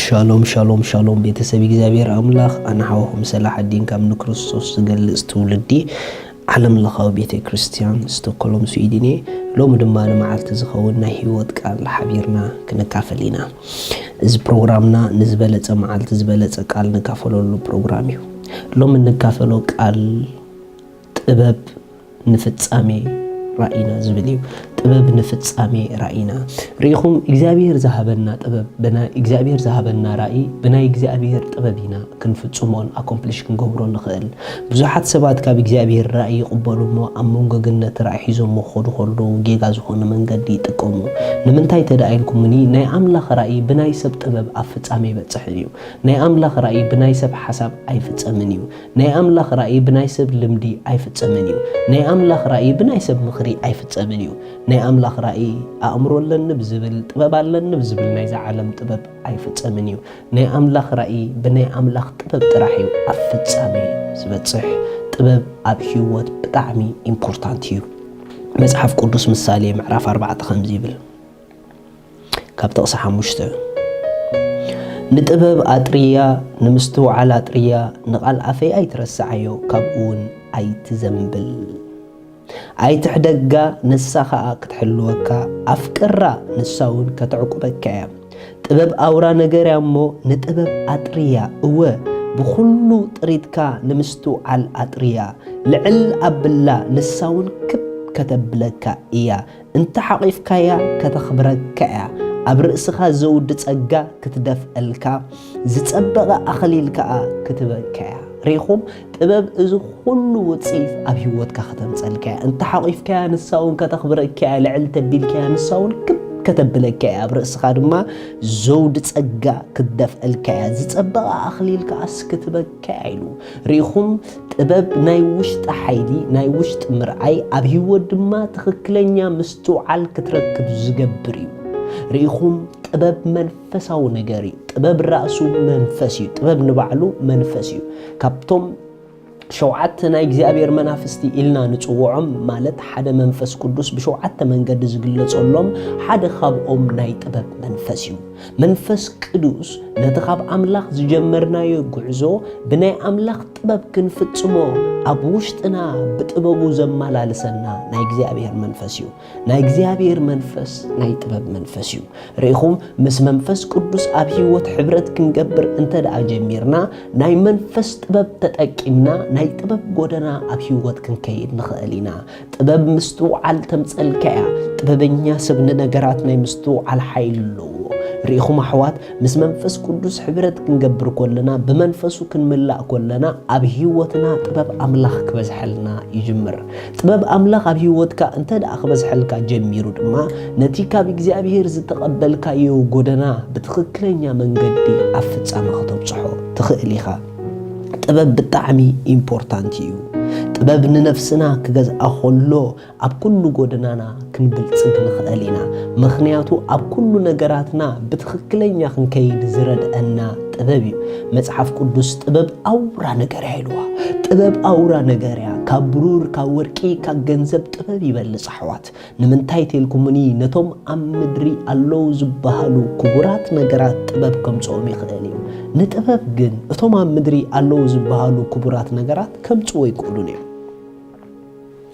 ሻሎም ሻሎም ሻሎም፣ ቤተሰብ እግዚኣብሔር ኣምላኽ፣ ኣነ ሓወኹም ሰላሓዲን ካብ ንክርስቶስ ዝገልጽ ትውልዲ ዓለም ለኻዊ ቤተ ክርስቲያን ስቶኮሎም ስዊድን እየ። ሎሚ ድማ ንመዓልቲ ዝኸውን ናይ ህይወት ቃል ሓቢርና ክንካፈል ኢና። እዚ ፕሮግራምና ንዝበለጸ መዓልቲ ዝበለጸ ቃል ንካፈለሉ ፕሮግራም እዩ። ሎሚ እንካፈሎ ቃል ጥበብ ንፍጻሜ ራእይና ዝብል እዩ። ጥበብ ንፍጻሜ ራእይና። ርኢኹም እግዚኣብሔር ዝሃበና ጥበብ፣ ብናይ እግዚኣብሔር ዝሃበና ራእይ፣ ብናይ እግዚኣብሔር ጥበብ ኢና ክንፍጽሞን ኣኮምፕሊሽ ክንገብሮ ንኽእል። ብዙሓት ሰባት ካብ እግዚኣብሔር ራእይ ይቕበሉ እሞ ኣብ መንጎ ግን ነቲ ራእይ ሒዞሞ ክኸዱ ከለዉ ጌጋ ዝኾነ መንገዲ ይጥቀሙ። ንምንታይ ተደኣ ኢልኩምኒ፣ ናይ ኣምላኽ ራእይ ብናይ ሰብ ጥበብ ኣብ ፍጻሜ ይበጽሕን እዩ። ናይ ኣምላኽ ራእይ ብናይ ሰብ ሓሳብ ኣይፍጸምን እዩ። ናይ ኣምላኽ ራእይ ብናይ ሰብ ልምዲ ኣይፍጸምን እዩ። ናይ ኣምላኽ ራእይ ብናይ ሰብ ምኽሪ ኣይፍጸምን እዩ። ናይ ኣምላኽ ራእይ ኣእምሮ ኣለኒ ብዝብል፣ ጥበብ ኣለኒ ብዝብል ናይዛ ዓለም ጥበብ ኣይፍጸምን እዩ። ናይ ኣምላኽ ራእይ ብናይ ኣምላኽ ጥበብ ጥራሕ እዩ ኣብ ፍጻሜ ዝበጽሕ። ጥበብ ኣብ ህይወት ብጣዕሚ ኢምፖርታንት እዩ። መጽሓፍ ቅዱስ ምሳሌ ምዕራፍ ኣርባዕተ ከምዚ ይብል፣ ካብ ጥቕሲ ሓሙሽተ፣ "ንጥበብ ኣጥርያ፣ ንምስትውዓል ኣጥርያ፣ ንቓል ኣፈይ ኣይትረስዓዮ፣ ካብኡ እውን ኣይትዘንብል። ኣይትሕደጋ፣ ንሳ ኸኣ ክትሕልወካ፣ ኣፍቅራ፣ ንሳ እውን ከተዕቁበካ እያ። ጥበብ ኣውራ ነገር እያ እሞ፣ ንጥበብ ኣጥርያ፣ እወ፣ ብኹሉ ጥሪትካ ንምስትውዓል ኣጥርያ። ልዕል ኣብላ፣ ንሳ እውን ክብ ከተብለካ እያ። እንተ ሓቒፍካያ፣ ከተኽብረካ እያ። ኣብ ርእስኻ ዘውዲ ጸጋ ክትደፍአልካ፣ ዝጸበቐ ኣኽሊል ከኣ ክትበካ እያ።" ርኢኹም? ጥበብ እዚ ኩሉ ውጽኢት ኣብ ህይወትካ ከተምጸልካ እያ። እንተ ሓቒፍካያ፣ ንሳ እውን ከተኽብረካ እያ። ልዕል ተቢልካያ፣ ንሳ እውን ክብ ከተብለካ እያ። ኣብ ርእስኻ ድማ ዘውዲ ጸጋ ክትደፍአልካ እያ። ዝጸበቐ ኣኽሊል ከኣስ ክትበካ እያ ኢሉ። ርኢኹም? ጥበብ ናይ ውሽጢ ሓይሊ፣ ናይ ውሽጢ ምርኣይ፣ ኣብ ህይወት ድማ ትኽክለኛ ምስትውዓል ክትረክብ ዝገብር እዩ። ርኢኹም? ጥበብ መንፈሳዊ ነገር እዩ። ጥበብ ራእሱ መንፈስ እዩ። ጥበብ ንባዕሉ መንፈስ እዩ። ካብቶም ሸውዓተ ናይ እግዚኣብሔር መናፍስቲ ኢልና ንጽውዖም፣ ማለት ሓደ መንፈስ ቅዱስ ብሸውዓተ መንገዲ ዝግለጸሎም፣ ሓደ ካብኦም ናይ ጥበብ መንፈስ እዩ። መንፈስ ቅዱስ ነቲ ካብ ኣምላኽ ዝጀመርናዮ ጉዕዞ ብናይ ኣምላኽ ጥበብ ክንፍጽሞ ኣብ ውሽጥና ብጥበቡ ዘመላልሰና ናይ እግዚኣብሔር መንፈስ እዩ። ናይ እግዚኣብሔር መንፈስ ናይ ጥበብ መንፈስ እዩ። ርኢኹም? ምስ መንፈስ ቅዱስ ኣብ ህይወት ሕብረት ክንገብር እንተ ደኣ ጀሚርና፣ ናይ መንፈስ ጥበብ ተጠቂምና ናይ ጥበብ ጎደና ኣብ ህይወት ክንከይድ ንኽእል ኢና። ጥበብ ምስትውዓል ተምጸልካ እያ። ጥበበኛ ሰብ ንነገራት ናይ ምስትውዓል ሓይሊ ኣለዎ። ርኢኹም ኣሕዋት፣ ምስ መንፈስ ቅዱስ ሕብረት ክንገብር ከለና፣ ብመንፈሱ ክንምላእ ከለና፣ ኣብ ህይወትና ጥበብ ኣምላኽ ክበዝሐልና ይጅምር። ጥበብ ኣምላኽ ኣብ ህይወትካ እንተ ደኣ ክበዝሐልካ ጀሚሩ ድማ፣ ነቲ ካብ እግዚኣብሔር ዝተቐበልካዮ ጎደና ብትኽክለኛ መንገዲ ኣብ ፍጻመ ከተብጽሖ ትኽእል ኢኻ። ጥበብ ብጣዕሚ ኢምፖርታንት እዩ። ጥበብ ንነፍስና ክገዝኣ ከሎ፣ ኣብ ኩሉ ጎደናና ክንብልጽግ ንኽእል ኢና። ምኽንያቱ ኣብ ኩሉ ነገራትና ብትኽክለኛ ክንከይድ ዝረድአና ጥበብ እዩ። መጽሓፍ ቅዱስ ጥበብ ኣውራ ነገር እያ ኢልዋ። ጥበብ ኣውራ ነገር እያ። ካብ ብሩር፣ ካብ ወርቂ፣ ካብ ገንዘብ ጥበብ ይበልጽ ኣሕዋት። ንምንታይ ተልኩምኒ፣ ነቶም ኣብ ምድሪ ኣለዉ ዝበሃሉ ክቡራት ነገራት ጥበብ ከምጽኦም ይኽእል እዩ። ንጥበብ ግን እቶም ኣብ ምድሪ ኣለዉ ዝበሃሉ ክቡራት ነገራት ከምጽዎ ኣይክእሉን እዮም።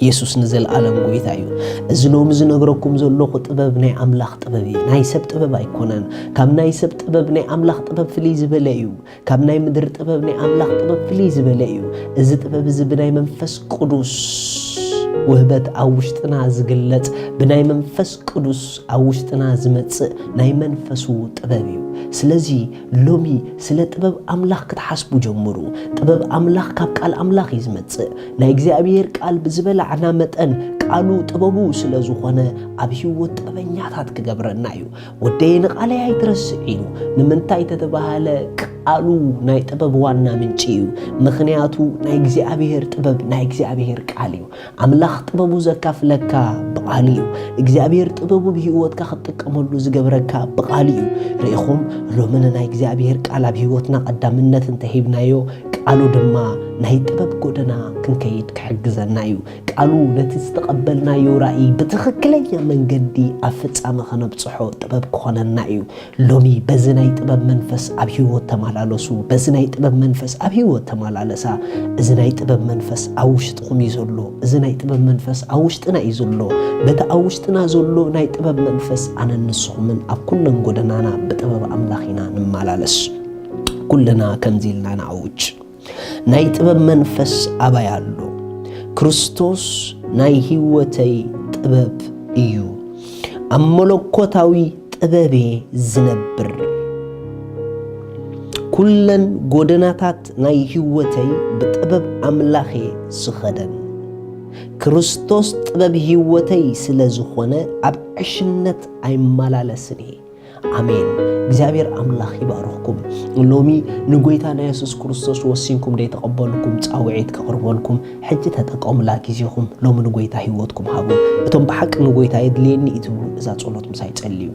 የሱስ ንዘለኣለም ጎይታ እዩ። እዚ ሎሚ ዝነግረኩም ዘለኹ ጥበብ ናይ ኣምላኽ ጥበብ እዩ። ናይ ሰብ ጥበብ ኣይኮነን። ካብ ናይ ሰብ ጥበብ ናይ ኣምላኽ ጥበብ ፍልይ ዝበለ እዩ። ካብ ናይ ምድሪ ጥበብ ናይ ኣምላኽ ጥበብ ፍልይ ዝበለ እዩ። እዚ ጥበብ እዚ ብናይ መንፈስ ቅዱስ ውህበት ኣብ ውሽጥና ዝግለጽ፣ ብናይ መንፈስ ቅዱስ ኣብ ውሽጥና ዝመጽእ ናይ መንፈሱ ጥበብ እዩ። ስለዚ ሎሚ ስለ ጥበብ ኣምላኽ ክትሓስቡ ጀምሩ። ጥበብ ኣምላኽ ካብ ቃል ኣምላኽ እዩ ዝመጽእ። ናይ እግዚኣብሔር ቃል ብዝበላዕና መጠን ቃሉ ጥበቡ ስለ ዝኾነ ኣብ ህይወት ጥበበኛታት ክገብረና እዩ። "ወደየ ንቓለይ ኣይትረስዕ" ኢሉ። ንምንታይ ተተባሃለ ቃሉ ናይ ጥበብ ዋና ምንጪ እዩ። ምኽንያቱ ናይ እግዚኣብሔር ጥበብ ናይ እግዚኣብሔር ቃል እዩ። ኣምላኽ ጥበቡ ዘካፍለካ ብቓሉ እዩ። እግዚኣብሔር ጥበቡ ብህይወትካ ክትጥቀመሉ ዝገብረካ ብቓሉ እዩ። ርኢኹም፣ ሎሚ ንናይ እግዚኣብሔር ቃል ኣብ ህይወትና ቀዳምነት እንተሂብናዮ፣ ቃሉ ድማ ናይ ጥበብ ጎደና ክንከይድ ክሕግዘና እዩ። ቃሉ ነቲ ዝተቐበልናዮ ራእይ ብትኽክለኛ መንገዲ ኣብ ፍጻመ ከነብጽሖ ጥበብ ክኾነና እዩ። ሎሚ በዚ ናይ ጥበብ መንፈስ ኣብ ህይወት ተመላለሱ። በዚ ናይ ጥበብ መንፈስ ኣብ ህይወት ተመላለሳ። እዚ ናይ ጥበብ መንፈስ ኣብ ውሽጥኹም እዩ ዘሎ። እዚ ናይ ጥበብ መንፈስ ኣብ ውሽጥና እዩ ዘሎ። በቲ ኣብ ውሽጥና ዘሎ ናይ ጥበብ መንፈስ ኣነን ንስኹምን ኣብ ኩለን ጎደናና ብጥበብ ኣምላኽ ኢና ንመላለስ። ኩልና ከምዚ ኢልና ንኣውጅ። ናይ ጥበብ መንፈስ ኣባይ ኣሎ። ክርስቶስ ናይ ህይወተይ ጥበብ እዩ። ኣብ መለኮታዊ ጥበቤ ዝነብር። ኩለን ጎደናታት ናይ ህይወተይ ብጥበብ ኣምላኽ እየ ዝኸደን። ክርስቶስ ጥበብ ህይወተይ ስለ ዝኾነ ኣብ ዕሽነት ኣይመላለስን እየ። ኣሜን። እግዚኣብሔር ኣምላኽ ይባርኽኩም። ሎሚ ንጎይታና የሱስ ክርስቶስ ወሲንኩም ደይተቐበልኩም ጻውዒት ከቕርበልኩም ሕጂ ተጠቀሙላ ግዜኹም። ሎሚ ንጎይታ ህይወትኩም ሃቡ። እቶም ብሓቂ ንጎይታ የድልየኒ እዩ ትብሉ እዛ ጸሎት ምሳይ ጸልዩ።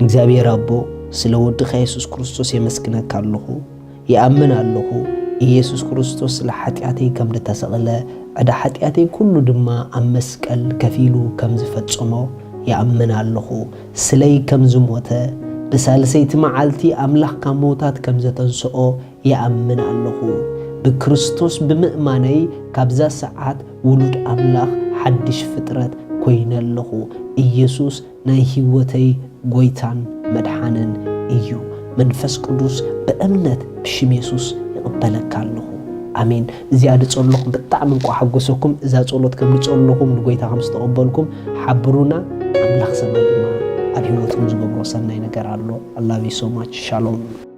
እግዚኣብሔር ኣቦ፣ ስለ ወድኻ የሱስ ክርስቶስ የመስግነካ ኣለኹ። ይኣምን ኣለኹ፣ ኢየሱስ ክርስቶስ ስለ ሓጢኣተይ ከም ዝተሰቕለ፣ ዕዳ ሓጢኣተይ ኩሉ ድማ ኣብ መስቀል ከፊሉ ከም ዝፈጸሞ ይኣምን ኣለኹ። ስለይ ከም ዝሞተ፣ ብሳልሰይቲ መዓልቲ ኣምላኽ ካብ ምዉታት ከም ዘተንስኦ ይኣምን ኣለኹ። ብክርስቶስ ብምእማነይ ካብዛ ሰዓት ውሉድ ኣምላኽ ሓድሽ ፍጥረት ኮይነ ኣለኹ። ኢየሱስ ናይ ህይወተይ ጎይታን መድሓንን እዩ። መንፈስ ቅዱስ ብእምነት ብሽም የሱስ ይቕበለካ ኣለኹ። ኣሜን። እዚኣ ድጸለኹም ብጣዕሚ እንቋ ሓጎሰኩም። እዛ ጸሎት ከም ድጸለኹም ንጎይታ ከም ዝተቐበልኩም ሓብሩና። ኣምላኽ ሰማይ ድማ ኣብ ህይወትኩም ዝገብሮ ሰናይ ነገር ኣሎ። I love you so much። ሻሎም።